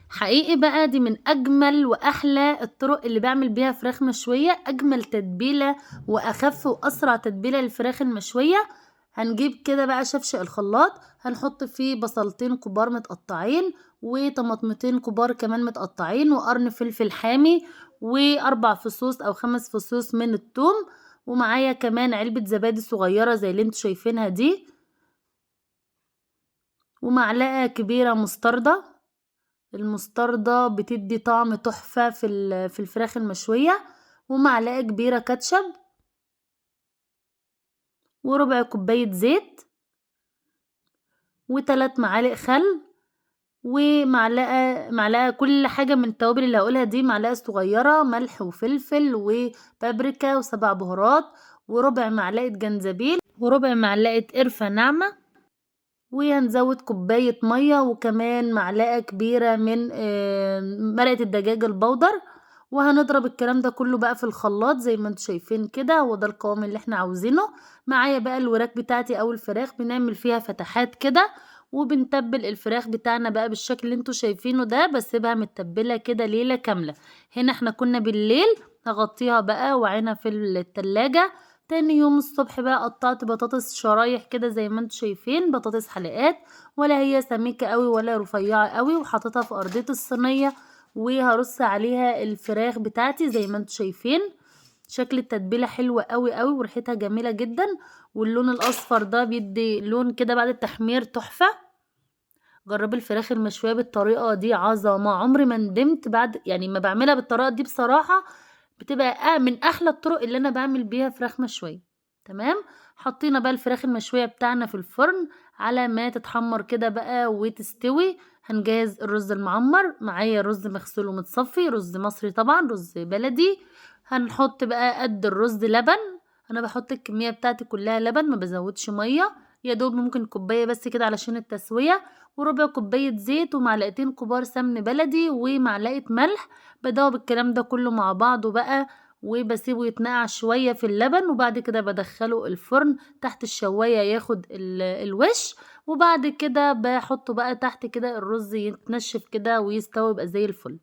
حقيقي بقى دي من اجمل واحلى الطرق اللي بعمل بيها فراخ مشوية، اجمل تتبيله واخف واسرع تتبيله للفراخ المشويه. هنجيب كده بقى شفشق الخلاط، هنحط فيه بصلتين كبار متقطعين وطماطمتين كبار كمان متقطعين وقرن فلفل حامي و4 فصوص او 5 فصوص من الثوم، ومعايا كمان علبة زبادي صغيرة زي اللي انتوا شايفينها دي، ومعلقة كبيرة مستردة. المستردة بتدي طعم تحفة في الفراخ المشوية، ومعلقة كبيرة كاتشب، وربع كوباية زيت، وتلات معالق خل، ومعلقة معلقة كل حاجة من التوابل اللي هقولها دي، معلقة صغيرة ملح وفلفل وبابريكا و7 بهارات، وربع معلقة جنزبيل، وربع معلقة قرفة ناعمة، وهنزود كوباية مية، وكمان معلقة كبيرة من مرقة الدجاج البودر. وهنضرب الكلام ده كله بقى في الخلاط زي ما انتم شايفين كده، وده القوام اللي احنا عاوزينه. معايا بقى الوراك بتاعتي او الفراخ، بنعمل فيها فتحات كده، وبنتبل الفراخ بتاعنا بقى بالشكل اللي انتم شايفينه ده. بسيبها متبله كده ليلة كاملة. هنا احنا كنا بالليل، هغطيها بقى وعينها في التلاجة. تاني يوم الصبح بقى قطعت بطاطس شرايح كده زي ما انتم شايفين، بطاطس حلقات، ولا هي سميكة قوي ولا رفيعة قوي، وحطيتها في ارضية الصينية، وهرص عليها الفراخ بتاعتي زي ما انتم شايفين. شكل التتبيله حلوة قوي قوي، وريحتها جميلة جدا، واللون الاصفر ده بيدي لون كده بعد التحمير تحفة. جربي الفراخ المشويه بالطريقة دي، عظمه. عمري ما ندمت بعد ما بعملها بالطريقة دي، بصراحة بتبقى من احلى الطرق اللي انا بعمل بيها فراخ مشوية. تمام، حطينا بقى الفراخ المشويه بتاعنا في الفرن على ما تتحمر كده بقى وتستوي. هنجهز الرز المعمر. معايا رز مغسول ومتصفي، رز مصري طبعا، رز بلدي. هنحط بقى قد الرز لبن، انا بحط الكمية بتاعتي كلها لبن، ما بزودش مية، يا دوب ممكن كوباية بس كده علشان التسوية، وربع كوباية زيت، ومعلقتين كبار سمن بلدي، ومعلقة ملح. بدوب الكلام ده كله مع بعضه بقى، وبسيبه يتنقع شوية في اللبن، وبعد كده بدخله الفرن تحت الشوايه ياخد الوش، وبعد كده بحطه بقى تحت كده الرز يتنشف كده ويستوي يبقى زي الفل.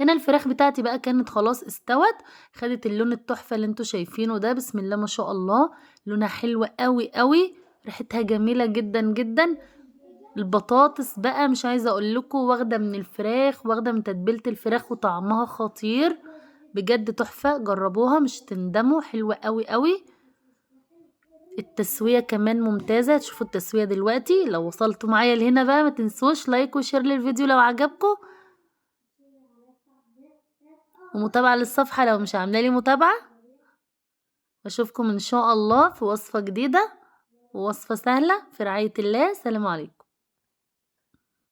هنا الفراخ بتاعتي بقى كانت خلاص استوت، خدت اللون التحفة اللي انتوا شايفينه ده، بسم الله ما شاء الله، لونها حلو قوي قوي، ريحتها جميلة جدا جدا. البطاطس بقى مش عايزه اقول لكم، واخده من الفراخ، واخده من تتبيله الفراخ، وطعمها خطير بجد تحفة. جربوها مش تندموا، حلوة قوي قوي. التسوية كمان ممتازة، تشوفوا التسوية دلوقتي. لو وصلتوا معايا لهنا بقى ما تنسوش like و share للفيديو لو عجبكم، ومتابعة للصفحه لو مش عامله لي متابعه. واشوفكم ان شاء الله في وصفه جديدة ووصفه سهلة. في رعاية الله، سلام عليكم.